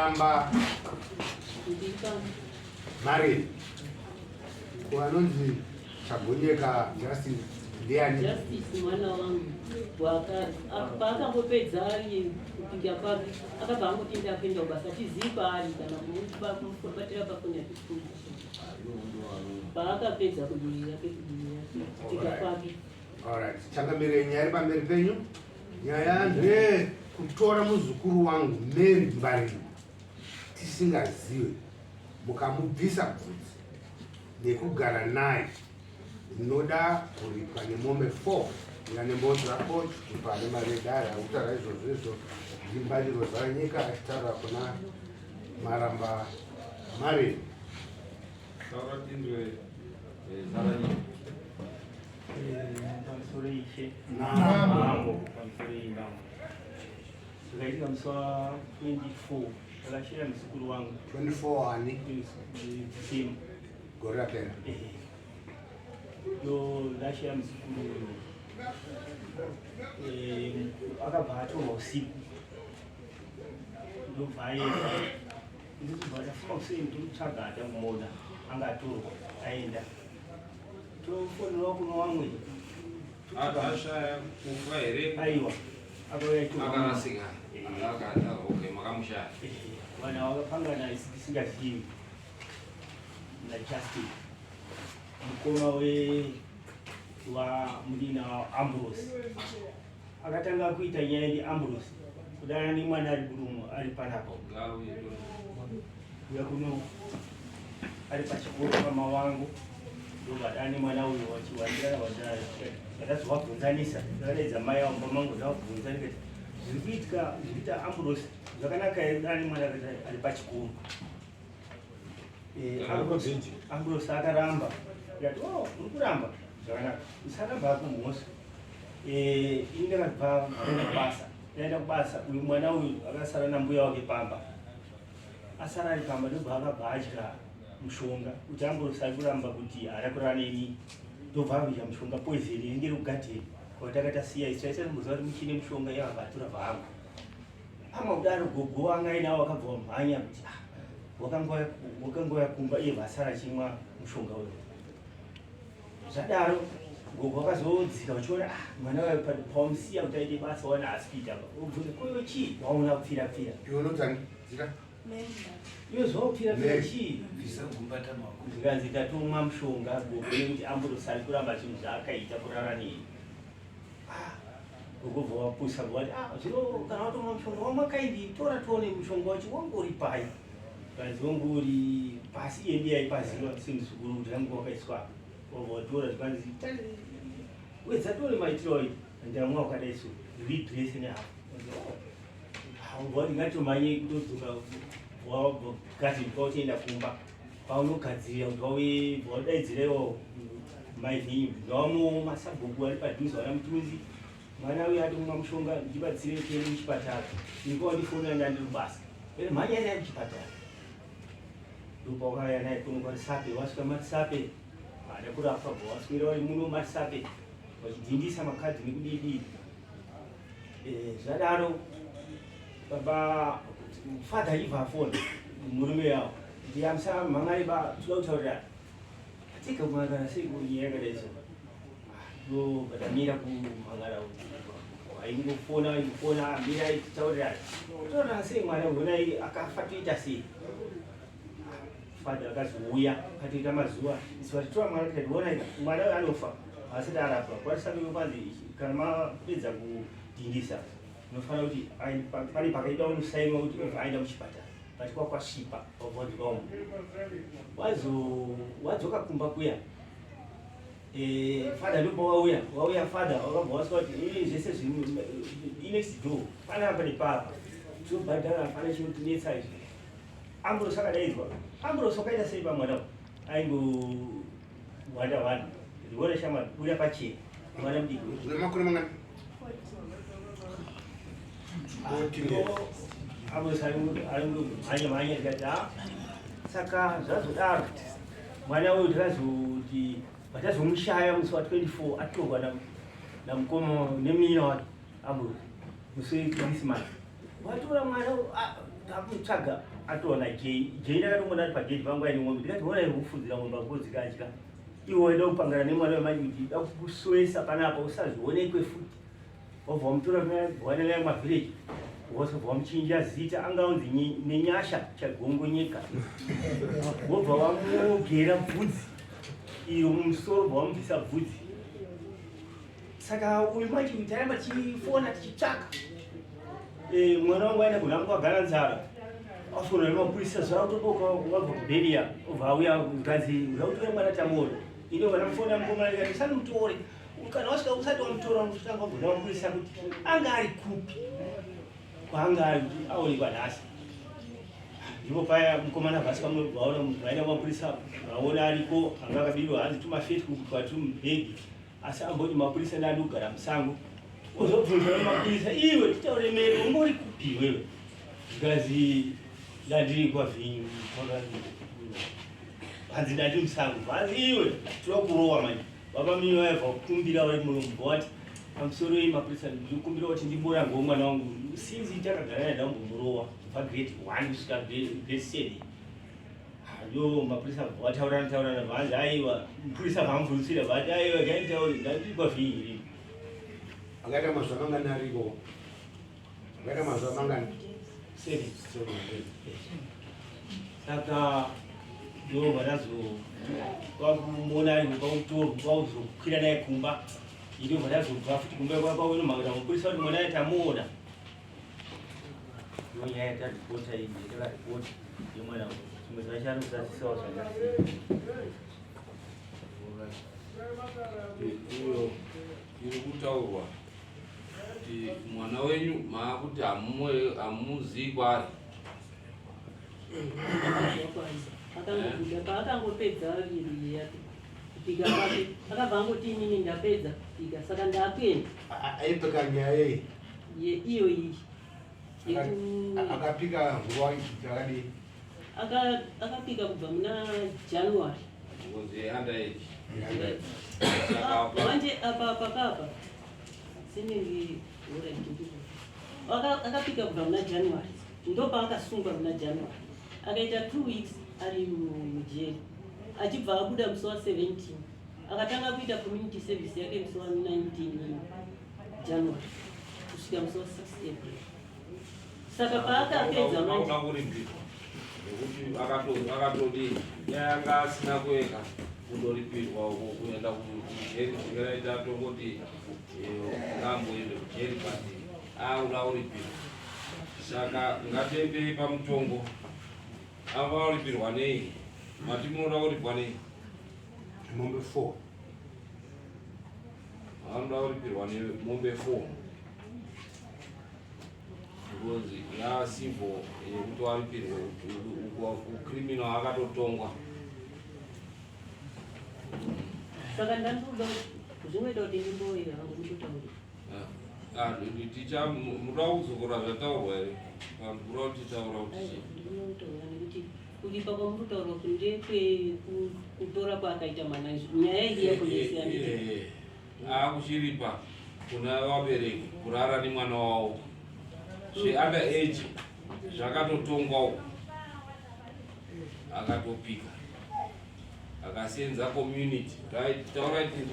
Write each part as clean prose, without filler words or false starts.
Maramba Mari ko anonzi Chagonyeka Justice ndiani? Justice mwana wangu paakangopedza kupinda kwake akabva angoti ndakuenda kubasa tizivi paari kana kumubatira pafoni yake paakapedza kudii yake kudii yake kupinda kwake. Alright, changamire nyaya iri pamberi penyu. Nyaya ndeye kutora muzukuru wangu Mary Mbariro tisingazive mukamubvisa bvudzi nekugara naye ndinoda kuripwa nemombe 4 ina nembodzo rako chitupa nemari yedare akutaura izvozvo izvo ndimbariro zvanyika achitaura kuna Maramba Mari. Taura tinzwe Zaranyika. Pamusoro ishe namambo, pamusoro imambo. Zvakaitika musi wa 24 ndakashaya muzukuru wangu. 24 ani? December. Gore rapera. Ndo ndashaya muzukuru uyu. Akabva atorwa usiku ndobva aenda, ndikubva ndafuma kuseni ndomutsvaga atangomuona anga atorwa aenda, tofonerwa kuno vamwe. Ashaya kufa here? Aiwa, akauya achitorwa. Akarasika. Okay, makamushaya. Vanhu vakapangana tisingazivi naJustin mukoma we wa munina waAmbrose. Akatanga kuita nyaya ndiAmbrose kudana nemwana ari kurumu ari panapo uya kuno ari pachikoro pamawangu, ndobva nemwana uyo wachiwandirana wandirana. Ndakazovabvunzanisa, ndakadaidza mai avo mumba mangu, ndavabvunza ndikati, zviri kuitika zviri kuita Ambrose zvakanaka here kudana nemwana ari pachikoro? Ambrose akaramba. Ndikati, oh, uri kuramba, zvakanaka, usaramba hako mhosva. Ini ndakabva ndaenda kubasa. Ndaenda kubasa, uyu mwana uyu akasara nambuya wake pamba. Asara ari pamba, ndobva akabva adya mushonga kuti Ambrose ari kuramba kuti haana kurara neni, ndobva akudya mushonga, poison inenge iri kugadheni kwatakati tasiya isu, taisatomboziva kuti muchine mushonga yavabva atora bvaangu amwe kudaro. Gogo wanga ainawo akabva wamhanya kuti, ah, wakangouya kumba iye vasara achimwa mushonga uyo. Zvadaro gogo wakazodzika vachiona, ah, mwana wayo pawamusiya kuti aite basa wana haasi kuita apa, obvunza koiwe chii waona kupfira pfira? Iwe unotani zita? Iwe zvawapfira pfira chii? Bvisa gumbata maoko. Zvikanzi tatomwa mushonga gogo nekuti Ambrose ari kuramba zvinhu zvaakaita kurara neni. Ah, gogo bva wapusa bva wati, ah, zvino kana watomwa mushonga wamwa kaindi, tora tione mushonga wacho wangori pai. Kanzi wangori pasi, iye ndiye aipaziva semuzukuru kuti rangu wakaiswa apa. Wabva watora, zvikanzi wedza tione maitiro aita, ndamwa wakadai so ridrese neapo. Wabva wati ngatomhanye kutodzoka gazini kwautoenda kumba paunogadzirira kuti vauye, wadaidzira iwo mai vhenyu ngavamwewo masabhuku ari padhuze vana Mutunzi, mwana uyo atomwa mushonga, ndibatsire tiende kuchipatara. Nikuwa ndifonera ndandiri kubasa, mhanya naye kuchipatara. Ndopawakauya naye kuno kwaRisape. Wasvika maRisape haada kurapwa, bva waswera vari muno maRisape vachidhindisa makadhi nekudii. Zvadaro baba father ibva afona murume yavo kuti amusa mhangari ba, toda kutaurira atika kumhangara sei kunyaya yakadai so. Ndo batamira kumhangara, aingofona aingofona, mirai titaurira, taurira sei mwana honai akafa, toita sei? Father akazouya akatoita mazuva isu vachitora mwana, tikati honai mwana uyu anofa asati arapwa. Kwarisabe kwanzi kana mapedza kudhindisa unofanira kuti pane pakaida unosainwa kuti obva aenda kuchipatara, but kwakwasvipa wabva wadzoka umu wazo wadzoka kumba kuya. Father ndopa wauya, wauya father wakabva wasvika kuti zvese zviri inext door panapa nepapa tinobhadhara, hapana chinotinetsa izvi. Ambrose akadaidzwa. Ambrose wakaita sei pamwana aingo wanda wanda ndione shamwari, buda pachena mwana mudiki. Une makore mangani? 14 years. Ambrose ari mhanya mhanya, ndikati ha, saka zvazodaro mwana uyu takazoti vatazomushaya musi wa 24 atorwa namukoma nemunin'ina wake Ambrose musi weChristmas watora mwana. Takutsvaga atoona Jay. Jay ndakatomona ari pagedhi pangu aine mombe. Ndikati hona iri kufudzira mombe ako dzikadya. Iwe waida kupangana nemwana wemanje kuti da kukuswesa panapa usazvionekwe futi. Wabva wamutora waenda naye kumavillage. Wozobva wamuchinja zita anga unzi Nenyasha Chagongonyeka. Wobva wamugera bvudzi iro mumusoro wobva wamubvisa bvudzi. Saka uyu manje taramba tichifona tichitsvaka. Eh, mwana wangu aenda kunhamo kwagara nzara. Afona nemapurisa zvakutoboka wabva kuBeria obva auya zvikanzi uda kutora mwana tamuona. Ini vana mufona mukomana ndikati usamutore. Kana wasvika usati wamutora unotanga wabvunza mapurisa kuti anga ari kupi kwaanga ari kuti aonekwa nhasi. Ndipo paya mukomana vasvika vaona vaenda kumapurisa vaona ariko anga akabirwa hanzi tumafeti twatiri mubhegi asi amboti mapurisa ndandi kugara musango ozobvunzwa nemapurisa iwe titaure meri ungori kupi iwewe zvikanzi ndandiri kwavhinyu hanzi ndandi musango hanzi iwe tinoda kurowa manje baba mimi vaibva kukumbira vari munombo vati pamusoro iyi mapurisa ndikumbira kuti ndimborangawo mwana wangu sinzi takagara naye ndambomurowa kubva grade one kusvika grade seven Yo mapurisa vataurana taurana vanzi aiwa mupurisa vamubvunzira vati aiwa gaitauri ndandikwa vhiri. Akaita mazuva mangani ariko? Akaita mazuva mangani? Seven. Saka ndo vanazo kwakumuona ari kwakutorwa kwakuzokwira naye kumba ndo vanazobva futi kumba kwakunomhangana mupurisa kuti mwana tamuona Nyaya yataripota iyi yakaripota yemwana zvimwe zvacho anozadzisawo zvakasiyana. Iyo iri kutaurwa kuti mwana wenyu maakuti hamumuzii kwaari. Akangobuda paakangopedza viri yake kupika kwake akabva angoti inini ndapedza kupika saka ndakuenda. Aipika nyaya yei? Iyo iyi. Akapika nguva dzakadii? Akapika kubva muna January. Manje apa apa apa sinenge akapika kubva muna January ndopaakasungwa muna January akaita 2 weeks ari mujeri achibva abuda musi wa 17 akatanga kuita community service yake musi wa 19 January kusvika musi wa 6 April. Saka paakapedza manje kuripirwa nekuti akatodii yanga asina kuenda kundoripirwa uko kuenda kujeri tikaita tongoti ngaamboende kujeri but akuda kuripirwa saka ngatiendei pamutongo ava kuripirwa nei mati munoda kuripwa nei mombe 4 Vanoda kuripirwa nemombe 4 because yasivo yekuti waripirwe kucriminal akatotongwa. Saka ndandiuda zvinoita kuti ndimboira hangu ndikutaura. Ticha muda kuzokora zvataurwa here? Vanhu kuda kuti taura kuti chii? Ndinotaura nekuti Kuripa kwamuri kutaura uku ndekwe kutora kwaakaita mwana izvo. Nyaya iyi yakonesi handiti. Akuchiripa kuna vabereki kurara nemwana wavo zveUnder age zvakatotongwawo akatopika akasenza community right taurai tiri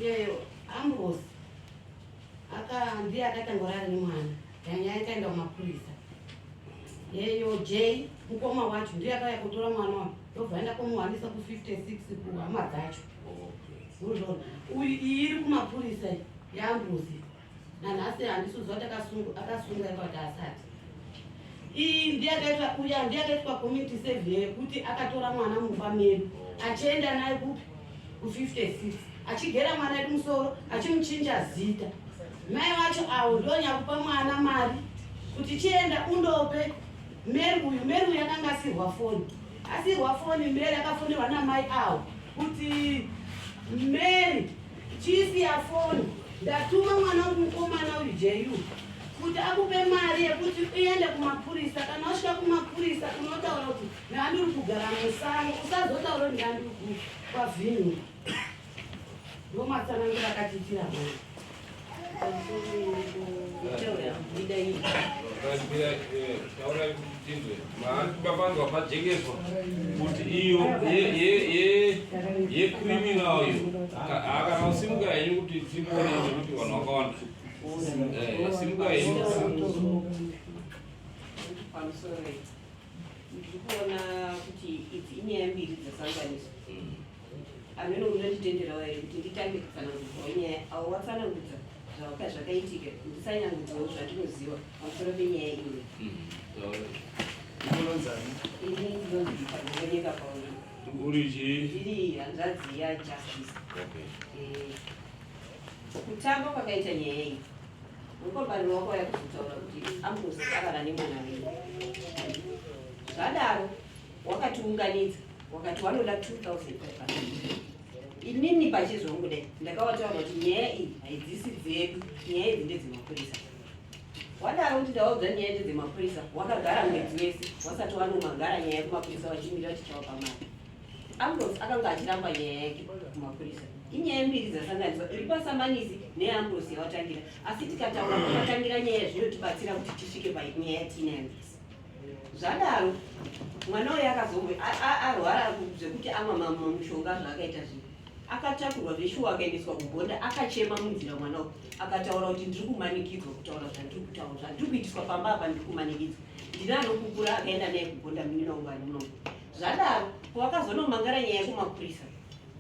Iyeyo Ambrose aka ndiye akatanga kurara nemwana yanyaya ikaenda kumapurisa yeyo J mukoma wacho ndiye akauya kutora mwana wacho ndobva aenda kumuwanisa ku56 kuhama dzacho urozvaona uyu iyi iri kumapurisa iyi yaAmbrose nanhasi handisi kuziva kuti akasunga ere kuti asati iyi ndiye akaitwa uya ndiye akaitwa community service yekuti akatora mwana mumba medu achienda naye kupi ku56 achigera mwana edu musoro achimuchinja zita mai vacho avo ndonyakupa mwana mari kuti chienda undope Mary uyu Mary uyu akanga asirwa foni asirwa foni Mary akafonerwa namai avo kuti Mary chisiya foni ndatuma mwana wangu mukomana uyu Jeyu kuti akupe mari yekuti uende kumapurisa kana wasvika kumapurisa unotaura kuti ndandiri kugara musango usazotaura kuti ndandiri kwavhinyu ndomatsanangura akatiitira mwana. Taurai kuti tinzwe. Mapanzwa pajekeswa kuti iyo yecriminal iyo kana usimuka henyu kuti timuone nekuti vanhu vakawanda. Simuka henyu. Pamusoro, ndiri kuona kuti idzi inyaya mbiri dzasanganiswa. Amene unonditenderawo here kuti nditange kutsanangudzawo nyaya avo watsanangudza zvakaitika, nditsanangudzawo zvandinoziva pamusoro penyaya iyi? Unonzani? Ini ndinonzi Pagoneka Paulina. Uri chii? Ndiri hanzvadzi yaJustice. Kutamba kwakaita nyaya iyi, mukombani wako waya kuzotaura kuti Ambrose akava nemwana wenyu. Zvadaro wakatiunganidza, wakati wanoda 2500. Inini pachezvangu kudai ndakawataura kuti nyaya iyi haidzisi dzedu, nyaya idzi ndedzemapurisa. Wadaro kuti ndaudza nyaya ndedzemapurisa, wakagara mwedzi wese wasati wanomangara nyaya kumapurisa, vachimirira tichawapa mari. Ambrose akanga achiramba nyaya yake kumapurisa. Inyaya mbiri dzasanganiswa, iri pasamanisi neAmbrose yawatangira, asi tikataura kwakatangira nyaya zvinotibatsira kuti tisvike panyaya yatiinayo nhasi. Zvadaro mwana uyu akazombo arwara zvekuti amwa mushonga zvaakaita zvino, akatakurwa zveshuwa akaendeswa kubhonda. Akachema munzira mwana uyu, akataura kuti ndiri kumanikidzwa kutaura zvandiri kutaura, zvandiri kuitiswa pamba apa, ndiri kumanikidzwa. Ndine anokukura akaenda naye kubhonda, munina wangu ari munomu. Zvadaro pawakazonomangara nyaya yekumapurisa,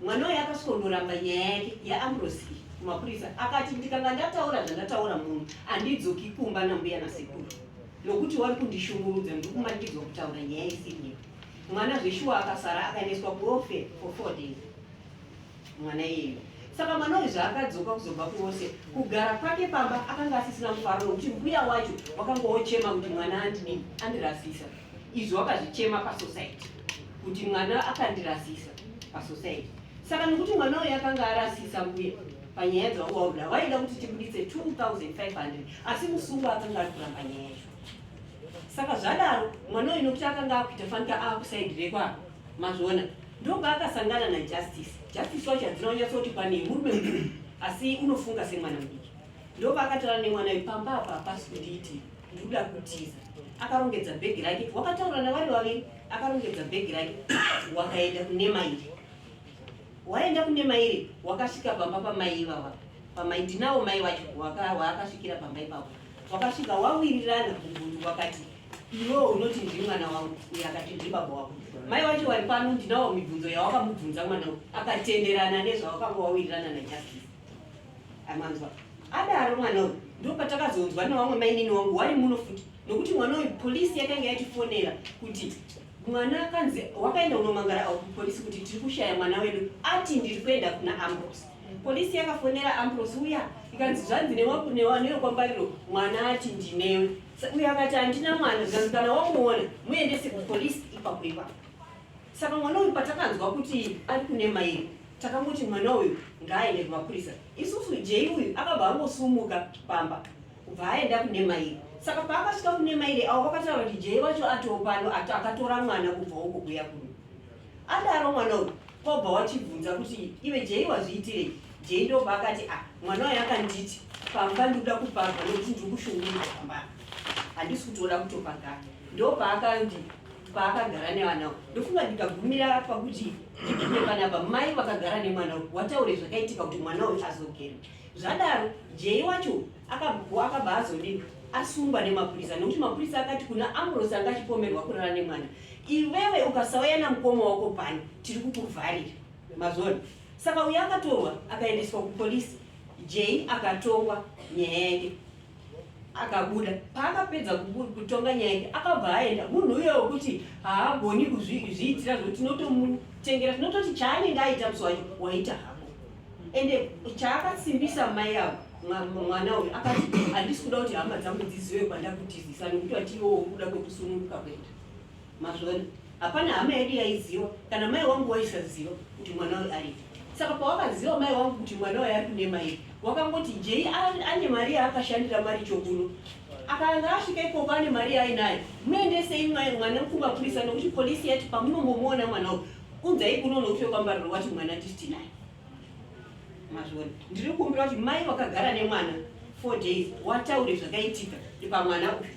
mwana uyu akasvikondoramba nyaya yake yaAmbrosi kumapurisa, akati ndikanga ndataura zvandataura munhu handidzoki kumba nambuya nasekuru nokuti wari kundishungurudza, ndiri kumanikidzwa kutaura nyaya isiriyo. Mwana zveshuwa akasara, akaendeswa kuwelfare for 4 days mwana iyeyo. Saka mwana uyu zvaakadzoka kuzobva kuwose, kugara kwake pamba akanga asisina mufaro nokuti mbuya wacho wakanga wochema kuti mwana andidini, andirasisa. Izvo wakazvichema pasociety kuti mwana akandirasisa pasociety. Saka nokuti mwana uyu akanga arasisa mbuya panyaya dzavanga wakuda, vaida kuti tibuditse 2500, asi musungwa akanga ari kuramba nyaya yacho. Saka zvadaro mwana uyu nokuti akanga akuita fanika akuside rekwa mazviona, ndopaakasangana naJustice. Justice wacho hadzina kunyatsoti pane murume mukuru, asi unofunga semwana mudiki. Ndopaakataura nemwana uyu, pamba apa hapasi kundiitira, ndikuda kutiza. Akarongedza bhegi rake, wakataura navari vaviri, akarongedza bhegi rake, wakaenda kune mairi. Waenda kune mairi, wakasvika pamba pamai ivava, pamai ndinawo mai vacho waakasvikira pamba ipapo. Wakasvika wawirirana mubvunzo, wakati iwewo unoti ndiri mwana wangu, uyo akati ndiri baba wako. Mai vacho vari pano, ndinawo mibvunzo yawakamubvunza mwana uyu, akatenderana nezvawakanga wawirirana naJustice. Amanzwa adaro mwana uyu, ndopatakazonzwa nevamwe mainini wangu wari muno futi, nokuti mwana uyu polisi yakanga yatifonera kuti mwana akanzi wakaenda unomangara kupolisi kuti tiri kushaya mwana wedu, ati ndiri kuenda kuna Ambrose. Polisi yakafonera Ambrose uya, ikanzi zvanzi newekwambariro mwana ati ndinewe. Uyo akati handina mwana. Zvanzi kana wamuona muendese kupolisi ipapo ipapo. Saka mwana uyu patakanzwa kuti ari kune mairi, takangoti mwana uyu ngaaende kumapurisa. Isusu Jei uyu akabva angosumuka pamba kubva aenda kune mairi. Saka paakasvika kune mairi, avo vakataura kuti Jei wacho atoo pano, akatora mwana kubva uko kuya kuno. Adaro mwana uyu kwabva wachibvunza kuti iwe Jei wazviitirei? Jei ndobva akati a mwana uyu akanditi pamba ndikuda kupagwa nokuti ndiri kushungurudzwa pamba, handisi kutoda kutopagara. Ndopaakandi paakagara nevana. Ndofunga ndikagumira pakuti ndigume panapa, mai vakagara nemwana uyu wataure zvakaitika kuti mwana uyu azogere. Zvadaro Jei wacho akabva azodini, asungwa nemapurisa, nekuti mapurisa akati kuna Ambrose anga achipomerwa kurara nemwana, iwewe ukasauya namukoma wako pano tiri kukuvharira. Mazvona? Saka uyo akatorwa akaendeswa kupolisi. Jei akatongwa nyaya yake, akabuda. Paakapedza kutonga nyaya yake, akabva aenda. Munhu uyo wekuti haagoni kuzviitira zvokuti tinotomutengera, tinototi chaanenge aita musi wacho waita hako. Ende chaakasimbisa mai avo, mwana uyu akati handisi kuda kuti hama dzangu dzizive kwandakutizisa nokuti vatiiwowo kuda kwekusununguka kuenda. Mazvona? Hapana hama yedu yaiziva, kana mai wangu waisaziva kuti mwana uyu aripo. Saka pawakaziva mai wangu kuti mwana uyu ari kune mai, wakangoti Jei ane mari yaakashandira mari chokuno, akanga asvika ikoko ane mari yaainayo, muendesei mwana kumapurisa nokuti polisi yati pamunombomuona mwana uyu unzai kuno, nokuti wekwambariro wati mwana tisu tinaye. Mazviona? Ndiri kukumbira kuti mai vakagara nemwana. 4 days wataure zvakaitika pamwana uyu.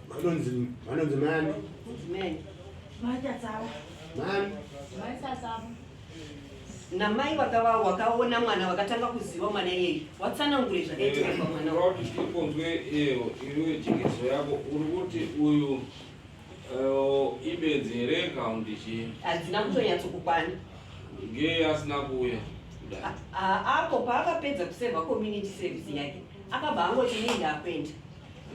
Vanonzi vanonzi mani? Mani. Machatsava. Mani. Machatsava. Namai vakava wakaona mwana vakatanga kuziva mwana iyeyu watsanangure zvakaitika pamwana uyu. Kuti tikonzwe iyo iriwe jekeso yako uri kuti uyu ibenzi here kana kuti chii? Hadzina kutonyatsokukwana. Ngei asina kuuya kudai? Apo paakapedza kusevha community service yake akabva angoti inini ndakuenda.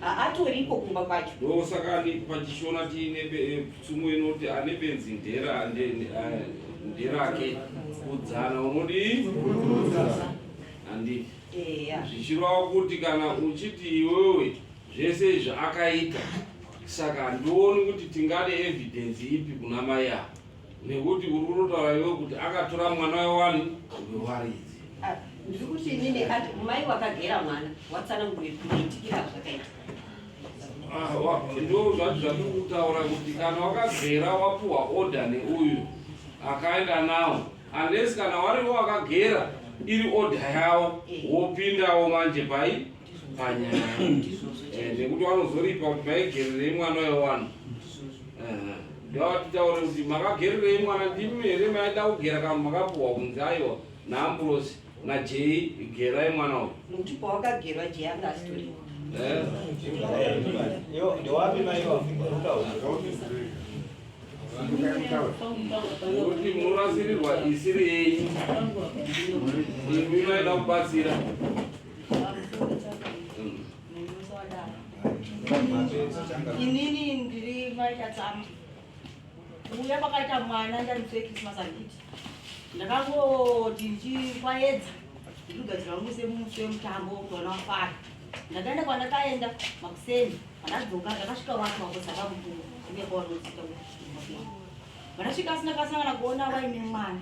Atoriko kumba kwacho. Ndosaka pachishona tiine tsumo inoti ane benzi nderake kudzana unodii? Handiti. Zvichireva kuti kana uchiti iwewe zvese izvi akaita saka handioni kuti tingade evidence ipi kuna mai ava nekuti uri kutotaura iwewe kuti akatora mwana wewani wewaridzi. Ndiri kuti inini mai wakagera mwana watsanangure kuitikira zvakaita. Ndo zvacho zvatiri kutaura kuti kana wakagera wapuhwa order neuyu akaenda nawo unless kana wariwo wakagera iri order yawo wopindawo manje pai panyaya nekuti vanozoripa kuti maigererei mwana wewani. Ndowatitaure kuti makagererei mwana ndimi here maida kugera kana makapuhwa kunzi aiwa naAmbrose naJay gerai mwana uyu. Nokuti pawakagerwa Jay anga asitoripo. Ndewapi mai Nokuti munorasirirwa isiri yenyu imi maida kubatsira. Inini ndiri maita tsama uya kwakaita mwana ndari musi wekrismas handiti ndakangoti ndichikwaedza ndirikugadzira wangu semusi wemutambo kuti vana vafare. Ndakaenda kwandakaenda makuseni pandadzoka ndakasvika vanhu vakodzaka mupungo inekwavanozita vandasvika asina kasangana kuona vaine mwana.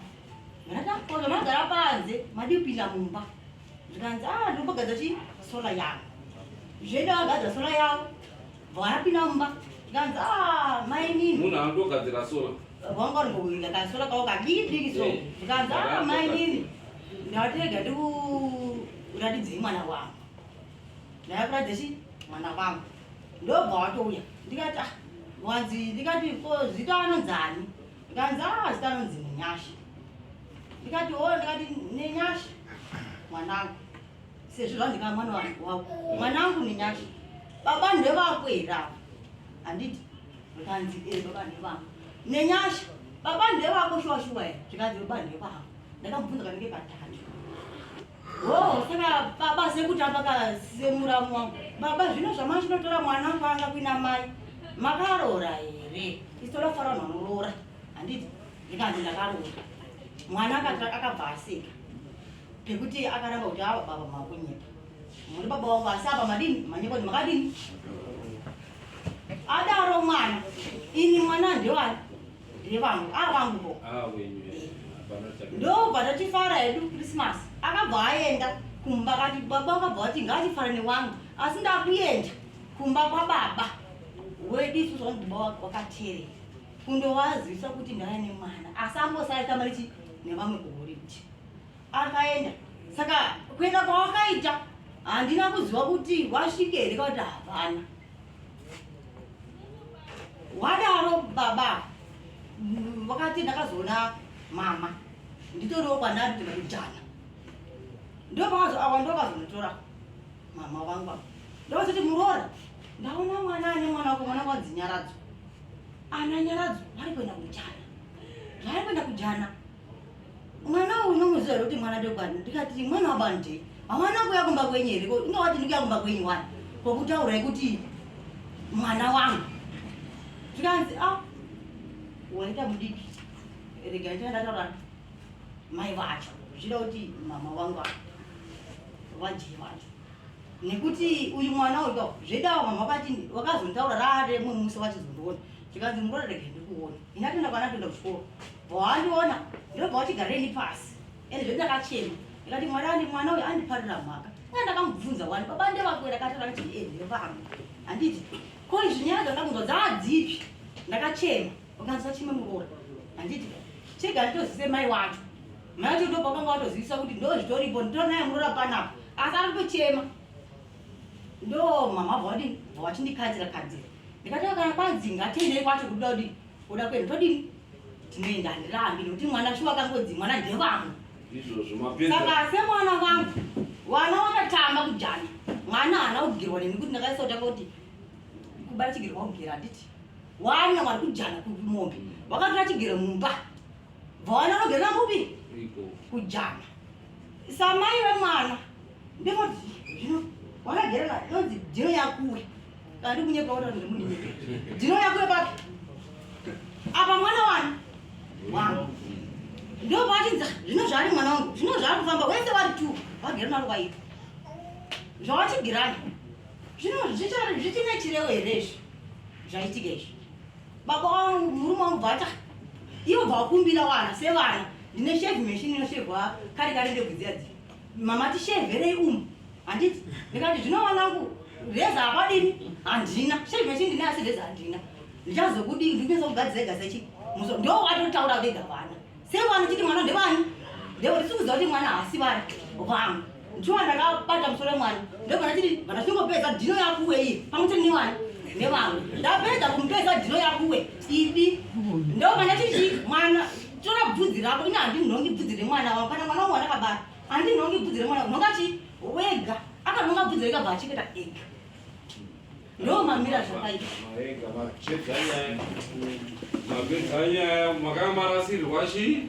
Vandatakoza magara panze madii kupinda mumba zvikanzi a ndinombogadzira chi sola yangu zvoenda vagadzira sola yavo bva varapinda mumba zvikanzi a mainini Munhu anotogadzira sola. Vanga varimbokuinga kasola kavo kadiki diki so zvikanzi a mainini ndatega ndikuratidzei mwana wangu ndakuratidza chi mwana wangu ndobva watouya ndikati ah wanzi ndikati ko zita anonzani ndikanzi a zita anonzi Nenyasha ndikati o ndikati Nenyasha mwanangu sezvo zvanzi ka mwana wako mwanangu Nenyasha baba ndevako here ava handiti zvikanzi e baba ndevangu Nenyasha baba ndevako shuwa shuwa here zvikanzi baba ndevangu ndakamubvunza kanenge katatu o saka baba sekutamba kasemuramu wangu baba zvino zvamachinotora mwana wangu anga kuina mai makaroora here isu toda kufara vanhu vanoroora handiti zvikanzi ndakaroora mwana akabva aseka pekuti akaramba kuti ava baba makunyepa muri baba wangu asi apa madini manyepa kuti makadini adaro mwana ini mwana ndewani ndevangu avangu po ndobva tatifara hedu Christmas akabva aenda kumba akati baba akabva vati ngatifara newangu asi ndakuenda kumba kwababa wedu isusu vanhu baba wakateerera kundowazivisa kuti ndaya nemwana asi ambosara marichi nevamwe kuhoridi akaenda saka kuenda kwawakaita handina kuziva kuti wasvike here kakuti hapana wadaro baba vakati ndakazoona mama nditoriwo kwandari kuti ndakujana ndopakazo awa ndokazonditora mama vangu ava ndokazoti muroora ndaona mwana ane mwana wako mwana wanzi Nyaradzo ana Nyaradzo vari kuenda kujana zvaari kuenda kujana mwana uyu unomuziva here kuti mwana ndekwani ndikati mwana wabande hawana kuuya kumba kwenyu here inga wati ndikuya kumba kwenyu wani kwokutaurai kuti mwana wangu zvikanzi a waita mudiki rega nditandataura mai vacho zvichida kuti mama vangu ava vajee vacho nekuti uyu mwana uyu zvedawo mama vakati vakazonitaura rare mumwe musi vachizondiona zvikanzi muroora rega ndikuona ini atoenda kwana atoenda kuchikoro bva wandiona ndobva wachigareni pasi ende zvedu ndakachema ndikati mwari andi mwana uyu andiparira mhaka uye ndakamubvunza wani baba ndevako ndakataura kuti e ndevangu handiti ko izvi nyaya dzandakunzwa dzaadzipi ndakachema ukanzwa chime muroora handiti chega nditozivise mai wacho mai wacho ndobva vanga watozivisa kuti ndo zvitoripo nditori naye muroora panapa asi ari kutochema. Ndo mama bva vadini bva vachindikadzira kadzira. Ndikati kana kwanzi ngatiendei kwacho kuda kudini kuda kuenda todini tinoenda handirambi nekuti mwana shuwa akangodzi mwana ndevangu. Izvozvo mapedza. Saka semwana vangu vana vakatamba kujana mwana haana kugirwa neni kuti ndakaisa kutanga kuti kubata chigirwa kugera handiti wana vari kujana kumombe vakatora chigero mumba bvawana vanogerera mupi kujana samai vemwana ndinoti zvino wakagerera inonzi dhino yakuwe kana ndikunyepa kuti vanhu ndimundinyepe dhino yakuwe papi apa mwana wani wangu ndo pachinza zvino zvaari mwana wangu zvino zvaari kufamba wese vari two vagere naro vairi zvawachigirana zvino zvichine chirevo here izvi zvaitika izvi baba wangu murume wangu bvata ivo bvakumbira wana sevana ndine shave machine inoshevwa kare kare ndebvu dziya dzi mama tishevherei umu handiti ndikati zvino wanangu reza hapadini handina shave machine ndine asi reza handina ndichazokudii ndinesa kugadzira ega sechi muso ndo watotaura vega vana sevana chiti mwana ndevani ndevo ndisi kuziva kuti mwana haasi vari vangu ndichiwa ndakabata musoro wemwana ndobva ndachiti bva ndachingopedza dhino yakuwe iyi pamwe chete nevana nevangu ndapedza kumupedza dhino yakuwe idi ndobva ndachiti mwana tora bvudzi rako ini handinhongi bvudzi remwana wangu kana mwana wangu wandakabara handinhongi bvudzi remwana wangu nhonga chi wega akanhonga bvudzi rega bva achiketa ega ndo mamira zvakaita Maega mapedza nyaya. Mapedza nyaya makanga marasirwa chi?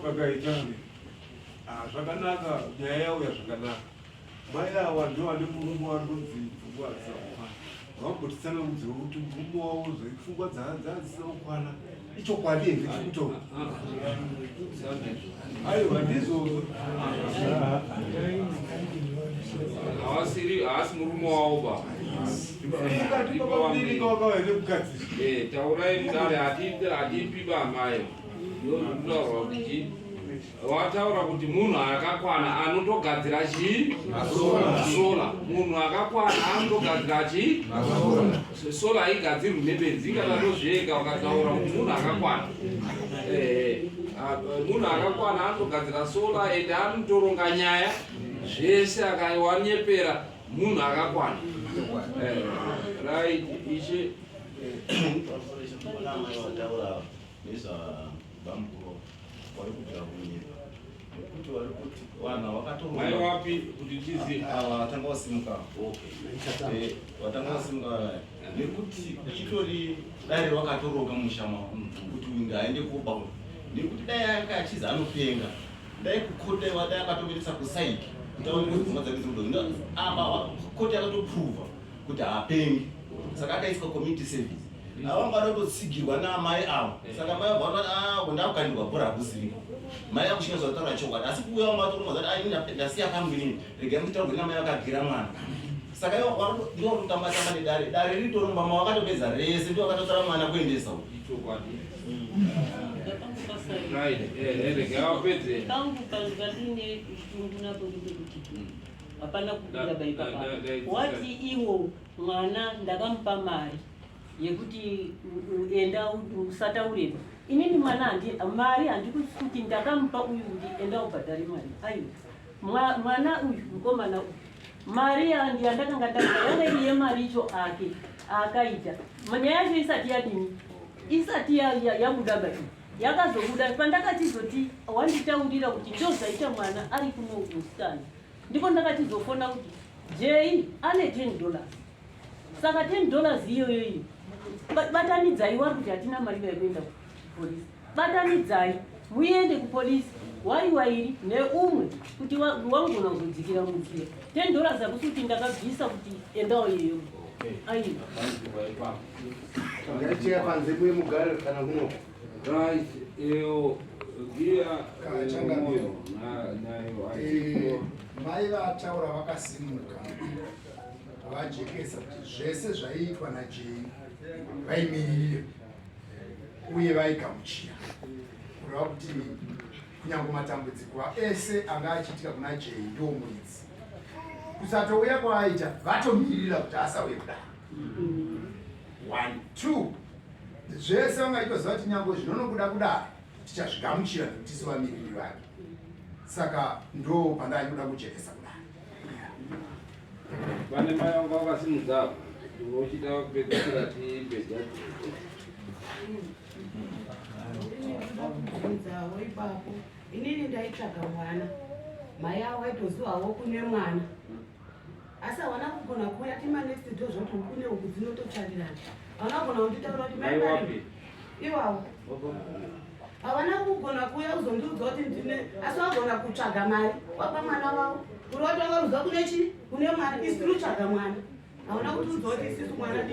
Pakaita ah, zvakanaka nyaya yauya zvakanaka mai awa ndo vane murume wari kunzi pfungwa hadzisina kukwana vambotitsanangudzira kuti murume wavo pfungwa dzadzisina kukwana ichokwadi here chikuto aiwa ndizvozvo Haasiri haasi murume wavo ba. ukati babamudini kawakauya nemukadzi Eh, taurai mudare hatipi ba amai. Ndozvinotaurwa kuti chii? Wataura kuti munhu akakwana anotogadzira chii? Sola. Munhu akakwana anotogadzira chii? Sola haigadzirwi nebenzi kana tozviega ukataura kuti munhu akakwana. Eh, munhu akakwana anotogadzira sola ende anotoronga nyaya zvese akawanyepera munhu akakwana. Eh, right ishe Pana amai vataura nezvabamukuru vari kubvira kunyepa nekuti vari kuti vanhu vakatorwa mai wapi kuti tizive ava vatanga vasimuka Eh, vatanga vasimuka vaya nekuti itori dare vakatoroka musha mavo kuti uyu ngaaende koba uyu nekuti dai anga achizi anopenga dai kukoti dai dai akatoendesa kusaiki kuti aone kuti pfungwa dzake dziri apa koti akatoprova kuti haapengi saka akaiswa community service ava vangada kutotsigirwa naamai avo saka mai avo vanoti ah ndakukandirwa bhora hakusiriko mai akushinga zvataura chokwadi asi kuuya vamatoronga zati ai ini ndasiya kangu inini regai mutaurwe namai vakagira mwana saka ivo ndivo kutamba tamba nedare dare riritoromba ma vakatopedza rese ndivo vakatotora mwana kuendesa uko ichokwadi right eh regai vapedze Pangu pandine shungu napo ndepekuti hapana kubuda baipapa wati iwo mwana ndakamupa mari yekuti enda usataureba inini mwana handi mari handikuti kuti ndakamupa uyu kuti enda ubhadhare mari aiwa mwana uyu mukomana uyu mari yandakanga ndamupa yanga iri yemaricho ake akaita nyaya yacho isati yadini isati yabuda bai yakazobuda pandakachizoti wanditaurira kuti ndozvaita mwana ari kuno musikana ndipo ndakachizofona kuti jei ane 10 dollars saka 10 dollars iyoyo iyo batanidzai wari kuti hatina mari yekuenda kupolisi batanidzai muende kupolisi wari wairi neumwe kuti wangona kuzodzikira munzira 10 dollars hakusi kuti ndakabvisa kuti endawo iyoyo aiwa Ngaticheya panze muye mugare kana kunoko. Right, iyo giya Kachangamiro. moyo nayo Eh, mai vataura vakasimuka vajekesa kuti zvese zvaiitwa najei vaimiririra uye vaigamuchira kureva kuti kunyange matambudziko ese anga achiitika kuna jei ndiwo muridzi kusatouya kwaaita vatomirira kuti asauye kudaro one two zvese vangaitoziva kuti nyange zvinonobuda kudaro tichazvigamuchira nekuti tisu vamiriri vake saka ndo pandaida kujekesa kudaro. Pane mai vanga vakasimudza apa vochida kupedzisira tipe judgment. Kubvunzawo ipapo inini ndaitsvaga mwana mai avo vaitozivawo kune mwana asi havana kugona kuuya tima next door zvoti huku nehuku dzinototsvarirana havana kugona kunditaura kuti mai vari iwawo havana kugona kuuya kuzondiudza kuti ndine asi vagona kutsvaga mari wapa mwana wavo kuri watanga kuziva kune chii kune mwana isi tiri kutsvaga mwana havana kutiudza kuti isisu mwana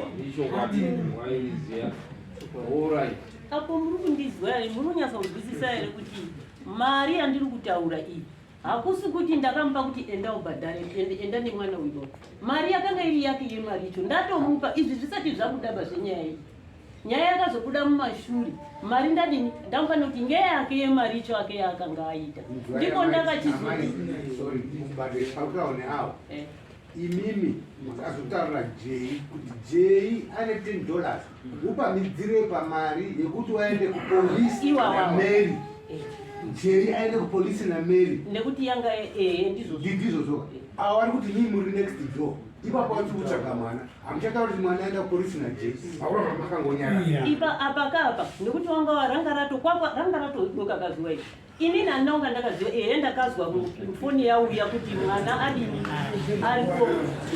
apo muri kundizwa here muri kunyatsa kunzwisisa here kuti mari yandiri kutaura iyi Hakusi kuti ndakamupa kuti enda ubhadhare ende enda nemwana uyo. Mari yakanga iri yake yemari icho ndatomupa izvi zvisati zvabudaba zvenyaya iyi. Nyaya yakazobuda mumashure mari ndadini ndamupa nekuti ngeyake yemari icho ake yaakanga aita. Ndipo ndakachizoti Sorry, mubate pautaone awo. Eh. Imimi makazotaurira Jay kuti Jay ane 10 dollars upamidzire pamari yekuti waende kupolisi naMary. Eh. Jay aende kupolisi naMary nekuti yanga eh, ndizvozvo ndizvozvo. Avo vari kuti mii muri next door ipapo vati kutsvaga mwana hamuchataura kuti mwana aenda kupolisi naJay haura makangonyara ipa apa kapa nekuti wanga ranga rato kwakwa ranga ratodoka kazuva iri Inini handina kunga ndakaziva ehe ndakazwa foni yauya kuti mwana adini ariko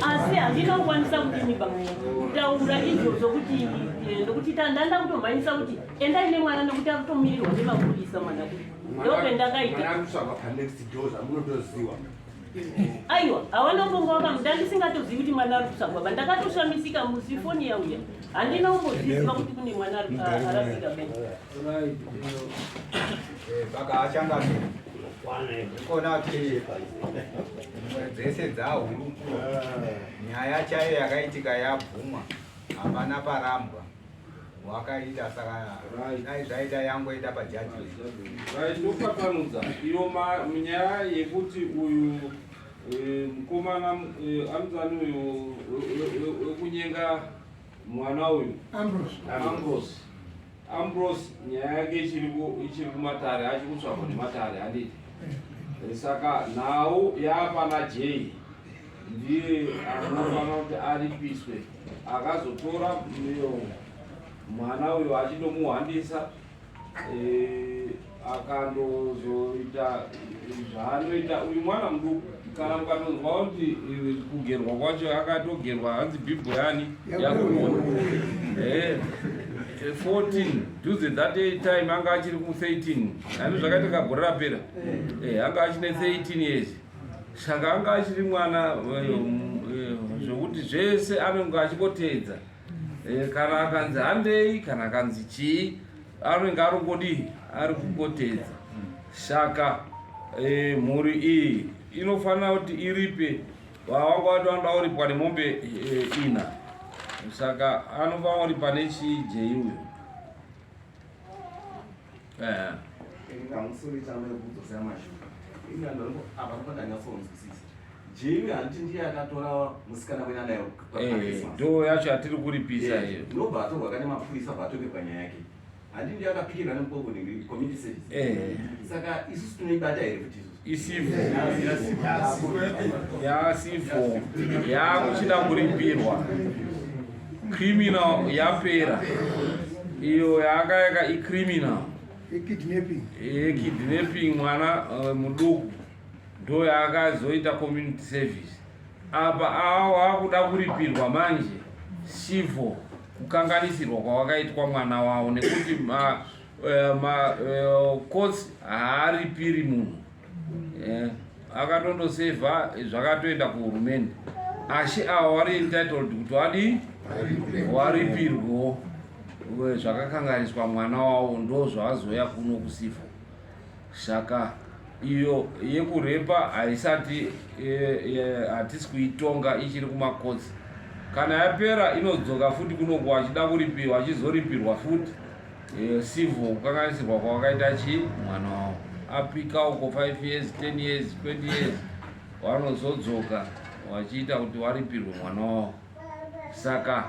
asi handina kukwanisa kudini ba kutaura izvozvo kuti eh, ndokuti ndanda kutomhanyisa kuti endai nemwana nekuti akutomirirwa nemapurisa mwana kuti ndopendakaita aiwa hawana kumbonga wakamuda ndisingatozivi kuti mwana ari kutsvagwa ba ndakatoshamisika musi foni yauya handina kumbozviziva kuti kune mwana arasika Saka achangamira ikona kuti dzese dzahurukuro nyaya chaiyo yakaitika yabvumwa hapana parambwa wakaita saka dai zvaita yangoita pajudgment. Right, ndopatanudza iyo nyaya yekuti uyu eh, mukomana eh, anonzani uyu wekunyenga mwana uyu Ambrose. Ambrose. Ambrose nyaya yake ichiri ichiri kumatare achiri kutsvagwa nematare handiti eh, saka nhau yaapana Jay ndiye anofanira kuti aripiswe akazotora mwana uyo achindomuhwandisa eh, akandozoita zvaanoita uyu mwana muduku kana mukatonzwa kuti eh, kugerwa kwacho akatogerwa hanzi bhibho yani yakuona 14 eh, duze that time anga achiri ku 13 ani zvakaitika gore rapera eh, anga achine 13 years saka anga achiri mwana zvokuti zvese anenge achingoteedza Eh, kana akanzi handei kana akanzi chii anenge arongodii ari kungotedza saka eh, mhuri iyi inofanira kuti iripe vavanga vati vanoda kuripwa nemombe eh, ina saka anofanira kuripa nechii jei uyo Eh. Jimmy handiti ndiye akatora musikana wena naye eh, ndo yacho yatiri kuripisa eh, iyo ndobva atorwa kane mapurisa bva atopekwa nyaya yake handiti ndiye akapikirwa nemukoko community service eh. saka isusu tinoibata here futi isusu Isivho yasivho yakuchida kuripirwa criminal yapera iyo yanga yaka icriminal yekidnapping mwana eh, muduku ndo yaakazoita community service apa wakuda kuripirwa manje civil kukanganisirwa kwawakaitwa mwana wavo nekuti ma, eh, ma eh, courts haaripiri munhu eh, akatondosevha zvakatoenda kuhurumende asi ava wari entitled kuti wadii waripirwewo zvakakanganiswa mwana wavo ndo zvavazoya kuno kusivho Saka iyo yekurepa haisati hatisi kuitonga ichiri kumakotsi. Kana yapera inodzoka futi kunoku achida kuripiwa achizoripirwa futi e, civil kukanganisirwa kwawakaita chii mwana wavo apika uko 5 years 10 years 20 years vanozodzoka vachiita kuti waripirwe mwana wavo saka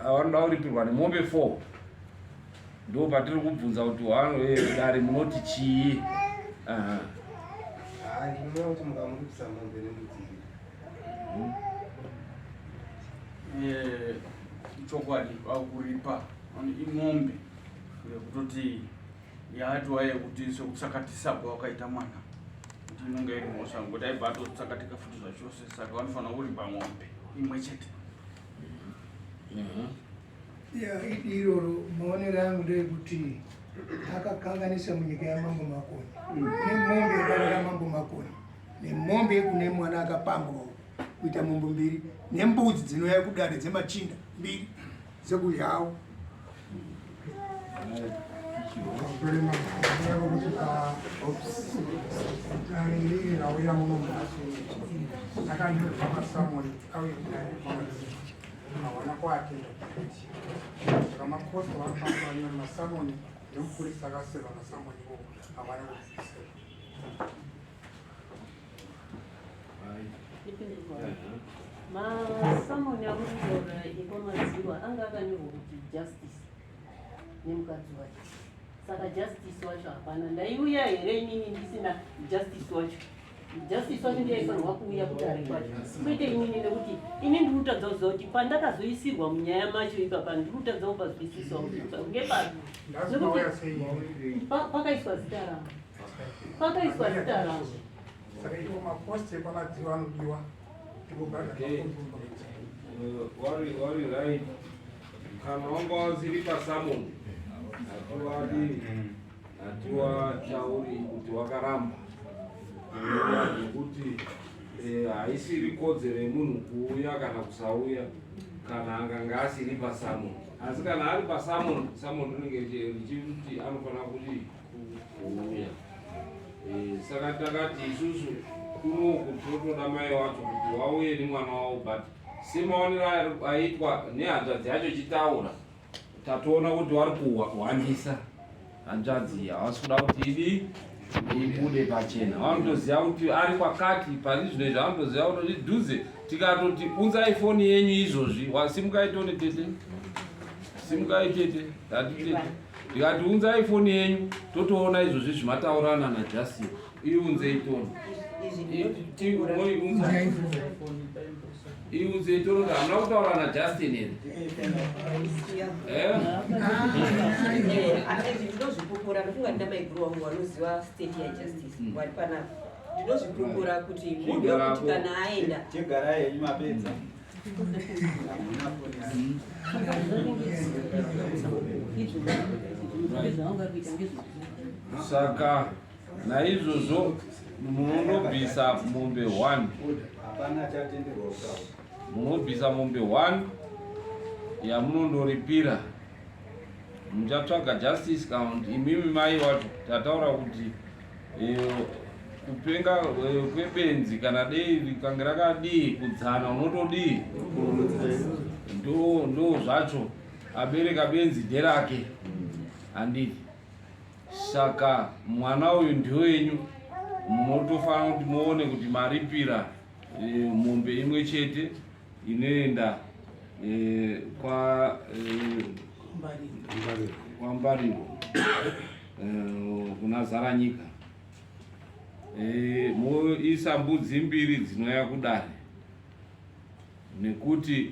vanoda kuripirwa nemombe 4 Ndo patiri kubvunza kuti eh, dare munoti chii? Ndinoona kuti mukamuripisa mombe nembudzi mbiri. Ichokwadi vakuripa imombe yekutoti yatova yekuti sekutsakatisa kwawakaita mwana kuti inonge iri mhosva ngokuti aibva atotsakatika futi zvachose saka vanofanira kuripa mombe imwe chete. Ya, idi iroro maonero angu ndeyekuti akakanganisa munyika yamambo Makoni nemombe yedare ramambo Makoni nemombe yekune mwana akapambwa kuita mombe mbiri nembudzi dzinouya kudare dzemachinda mbiri dzekudyawo. Dare iriri rauya muno nhasi akanyorerwa masamoni auye kudare hawana kuatenda kuti saka makosi vanofamba vanyora masamoni nemupurisa akaseva masamoni iwowo havana kubvisira. Masamoni amuri kutaura ekwamadziwa anga akanyorwa kuti justice nemukadzi wacho, saka justice wacho hapana. Ndaiuya here inini ndisina justice wacho? Justice wacho ndiye aifanirwa kuuya kudare kwacho, kwete inini, nekuti ini ndiri kutadza kuziva kuti pandakazoisirwa munyaya macho ipapa ndiri kutadza kupazwisisa kuti ngepapi. Ndazimauya sei? Pakaiswa zita rangu, pakaiswa zita rangu. Saka iwo mapost ekwamadziwa anodiwa Okay. Wari right. Kana wanga wasiri pasamon hatiwadi hatiwatauri kuti wakaramba nekuti haisiri kodzero yemunhu kuuya kana kusauya kana akanga asiri pasamon, asi kana ari pasamon, samon rinenge richiti anofanira kuti kuuya. Saka takati isusu kunoku tinotoda mai wacho kuti wauye nemwana wavo, but semaonero aitwa nehanzvadzi yacho ichitaura, tatoona kuti vari kuhwandisa hanzvadzi, havasi kuda kuti idi ibude pachena. Vanotoziva kuti ari kwakati pari zvino izvi, vanotoziva kuti dhuze tikatoti unzai foni yenyu izvozvi, wasimukai tone tete, simukai tete, tati tete, tikati unzai foni yenyu totoona izvozvi zvimataurana naJustin, iunzei tone, moiunza, iunzei tone kuti hamuna kutaura naJustin here? Izvi ndinozvipupura ndofunga ndina maiguru wangu vanoziva state yaJustice vari panapa. Ndinozvipupura kuti munhu wekuti kana aenda Chigarai henyu mapedza. Saka naizvozvo munonobvisa mombe 1. Hapana chatenderwa kutaura. Munobvisa mombe 1 yamunondoripira, muchatsvaga justice kana kuti imimi mai wacho. Tataura kuti kupenga kwebenzi kana dei rikange rakadii kudzana unotodii ndo zvacho abereka benzi nderake, handiti? Saka mwana uyu ndewenyu, munotofanira kuti muone kuti maripira mombe imwe chete inoenda kwaMbariro kuna Zaranyika, moisa mbudzi mbiri dzinouya kudare nekuti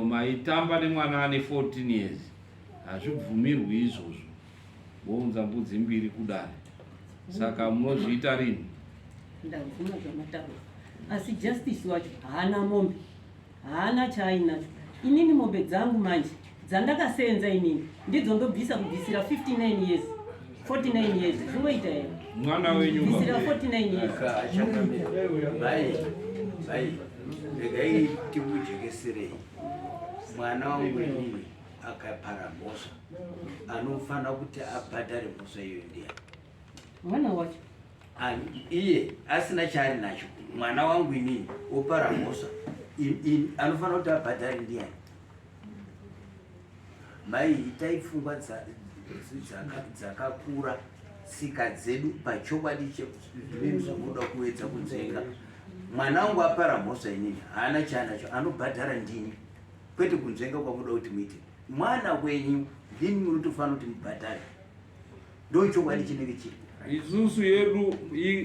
maitamba nemwana ane 14 years, hazvibvumirwi izvozvo. Wounza mbudzi mbiri kudare. Saka munozviita rini? Ndabvuma zvamataura, asi justice wacho haana mombe, haana chaainacho. Inini mombe dzangu manje dzandakasenza inini ndidzo ndobvisa kubvisira 59 years, 49 years, zvinoita here? Mwana wenyu. Bvisira 49 years. Mai, mai, regai tikujekeserei. Mwana wangu inini akapara mhosva, anofanira kuti abhadhare mhosva iyoyo ndiani? Mwana wacho. Iye asina chaari nacho, mwana wangu inini wopara mhosva, anofanira kuti abhadhare ndiani? Mai, itai pfungwa dzakakura. Tsika dzedu pachokwadi chezvinoda kuedza kunzvenga. Mwana wangu apara mhosva inini, haana chaanacho, anobhadhara ndini, kwete kunzvenga kwamuda kuti muite. Mwana wenyu ndini munotofanira kuti mubhadhare, ndo chokwadi chinenge chiri. Isusu yedu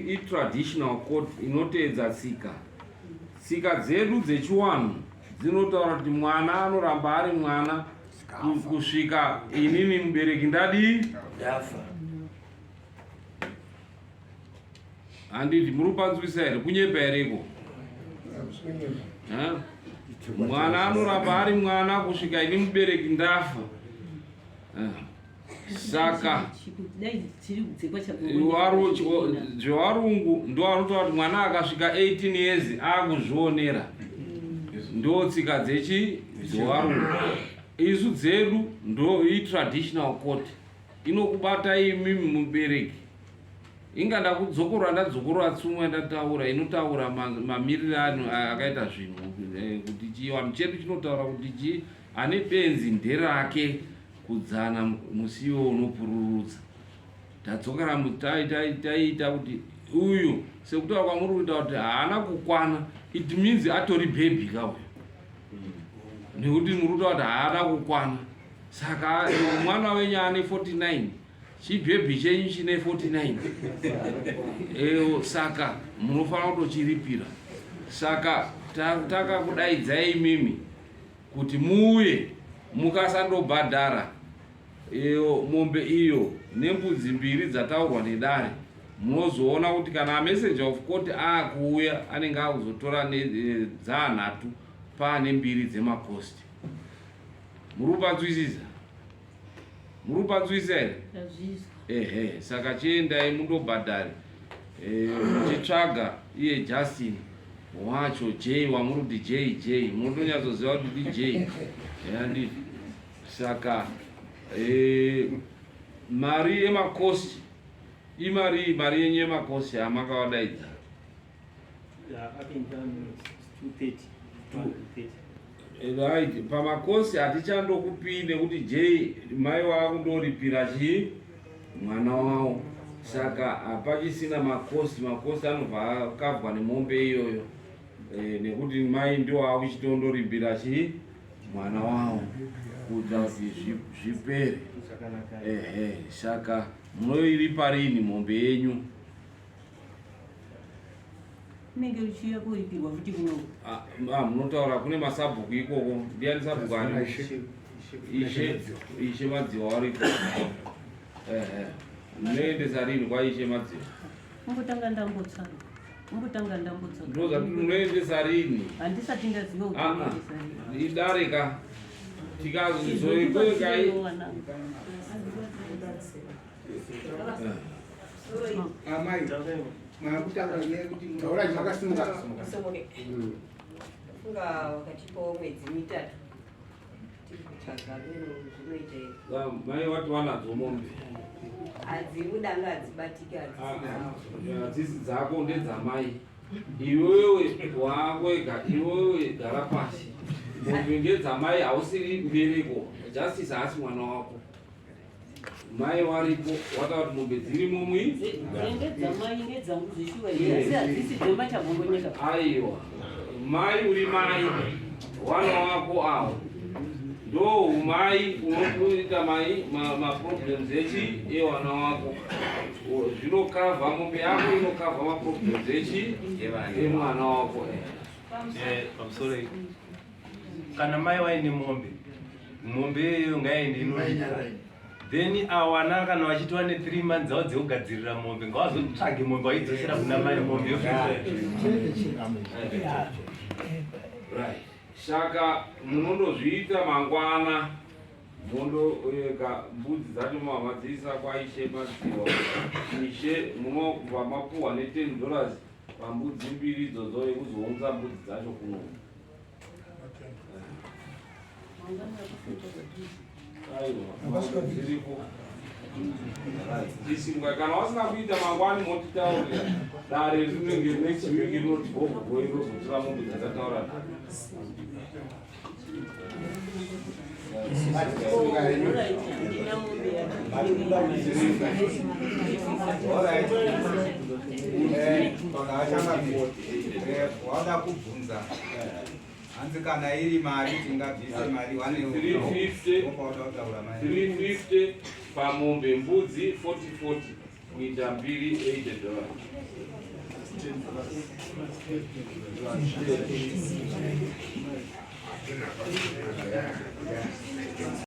itraditional court inoteedza tsika dzedu dzechiwanhu. Dzinotaura kuti mwana anoramba ari mwana kusvika inini mubereki ndadii ndafa. Handiti muri kupanzwisa here? Kunyepa here iko? Mwana anoramba ari mwana kusvika ini mubereki ndafa. Saka zvewarungu ndo anotaura kuti mwana akasvika 18 years akuzvionera, ndo tsika dzechi dzewarungu. Isu dzedu ndo itraditional court inokubata imimi mubereki. Inga ndakudzokorora, ndadzokorora tsumo yandataura inotaura mamiriro ano akaita zvinhu, kuti chivanhu chedu chinotaura kuti chi ane benzi nderake kudzana musiwo unopururudza. Tadzokera taiita kuti uyu sekutaura kwamuri kuita kuti haana kukwana, it means atori bhebhi ka uyu, nekuti muri kutaura kuti haana kukwana. Saka mwana wenyu ane 49, chibhebhi chenyu chine 49 eyo, saka munofanira kutochiripira. Saka takakudaidzai imimi kuti muuye, mukasandobhadhara iyo mombe iyo nembudzi mbiri dzataurwa nedare, munozoona kuti kana messenger of court aakuuya anenge akuzotora dzaanhatu paane mbiri dzemakosti. Muri kupanzwisisa? Muri kupanzwisisa here? Ehe, saka chiendai mundobhadhare, muchitsvaga iye Justin wacho, J wamuri kuti J J, munotonyatsoziva kuti ndi J, handiti? Saka mari yemakosti imari, mari yenyu yemakosti amakavadaidza? Yeah, up and down is 230. 230. Right, pamakosi hatichandokupii nekuti J mai wakundoripira chii mwana wavo, saka hapachisina makosi. Makosi anobva akabva nemombe iyoyo, nekuti mai ndio akuchitondoripira chii mwana wavo kuita kuti zvipere. Ehe, saka munoiripa rini mombe yenyu? Inenge uchiuya kuripirwa futi kuno. Ah, munotaura kune masabhuku ikoko. Ndiani sabhuku ari? Ishe, Ishe Madziwa wariko. Ehe, munoendesa rini kwaIshe Madziwa? Umbotanga ndambotsvaga, umbotanga ndambotsvaga. Ndozvati munoendesa rini? Handisati ndaziva kuti Ah, ah. unoendesa rini. Idare ka tikazoikokai. Amai, makutaura nyaya yekuti taurai makasimuka. Funga wakatipawo mwedzi 3 tiri kutsvaga meno zvinoita here. Mai wati wanadzo mombe? Hadzimudanga, hadzibatiki, hadzisi. Hadzisi dzako, ndedzamai. Iwewe wakwega, iwewe gara pasi. Mombe ndedzamai, hausiri mbereko. Justice haasi mwana wako, mai waripo wataura kuti mombe dzirimo mui. Ndedzamai, ndedzangu zveshuwa, asi hadzisi dzemachabongonyeka. Aiwa, mai uri mai, wana wako awo ndo umai unokuita mai maproblems echi ewana wako. Zvinokavha mombe yako inokavha maproblems echi emwana wako. Pamusoro iyi, kana mai waine mombe, mombe iyoyo ngaiende inoripa, then awana kana vachiti vane 3 months dzavo dzekugadzirira mombe, ngavazotsvage mombe vaidzosera kuna mai, mombe yofisa. Right, saka munondozviita mangwana, mondoega mbudzi dzacho mavadziisa kwaIshe Madziwa. Ishe munobva mapuhwa ne10 dollars pambudzi mbiri idzodzo yekuzounza mbudzi dzacho kuno. Aiwa, dziripo dzisimwa. Kana wasina kuita mangwani motitaurira, dare rinenge next week rinoti gogogo inozotora mombe dzatataura nhasi. Handina mombe yacho. Alright. Wada kubvunza, hanzi kana iri mari tingabvise mari wane 350. Wopauda kutaura mai. 350 pamombe, mbudzi 40 40, kuita mbiri 80 dollars.